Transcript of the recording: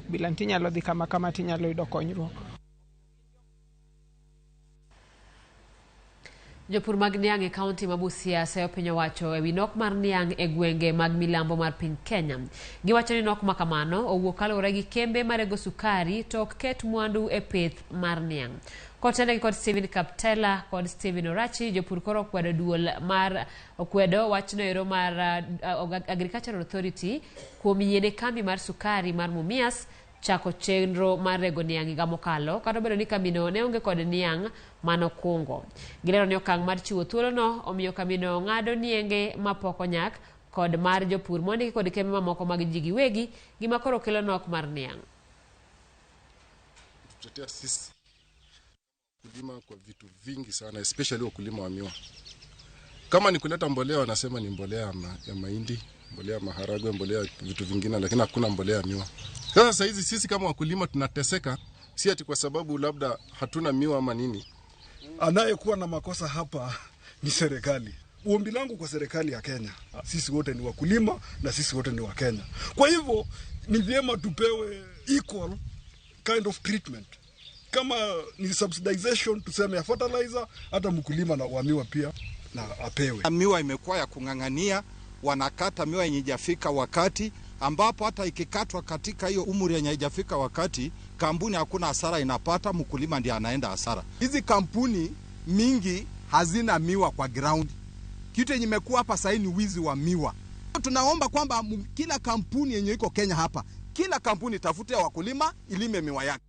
Bila tinyalo dhi kama kama tinyalo yudo konyruok. Jopur mag niang' e kaunti ma Busia seyo piny owacho e wi nok mar niang' e gwenge mag milambo mar piny Kenya. Giwacho ni nok ma kamano owuok kaluwore gi kembe marego sukari to ok ket mwandu e pith mar niang'. Kotenegi kod Stephen Kaptela kod Stephen Orachi, jopur koro okwedo duol mar okwedo wachno ero mar Agricultural Authority kuom yiene kambi mar sukari mar Mumias chako chenro mar rego niang' higa mokalo kata obedo ni kambino ne onge kod niang' manokungo. Gilero ni okang' mar chiwo thuolono omiyo kambino ng'ado nienge mapok onyak kod mar jopur mondiki kod kembe mamoko mag ji giwegi gima koro kelo nok mar niang'. Tutetea sisi wakulima kwa vitu vingi sana, especially wakulima wa miwa. Kama ni kuleta mbolea, wanasema ni mbolea ya mahindi, mbolea ya maharagwe, mbolea ya vitu vingine, lakini hakuna mbolea ya miwa. Sasa saizi sisi kama wakulima tunateseka, si ati kwa sababu labda hatuna miwa ama nini. Anayekuwa na makosa hapa ni serikali. Ombi langu kwa serikali ya Kenya, sisi wote ni wakulima na sisi wote ni wa Kenya. Kwa hivyo ni vyema tupewe equal kind of treatment. Kama ni subsidization tuseme ya fertilizer, hata mkulima na wa miwa pia na apewe. Miwa imekuwa ya kung'ang'ania, wanakata miwa yenye haijafika wakati, ambapo hata ikikatwa katika hiyo umri yenye haijafika wakati, kampuni hakuna hasara inapata, mkulima ndiye anaenda hasara. Hizi kampuni mingi hazina miwa kwa ground. Kitu yenye imekuwa hapa sasa ni wizi wa miwa. Tunaomba kwamba kila kampuni yenye iko Kenya hapa, kila kampuni tafute wakulima ilime miwa yake.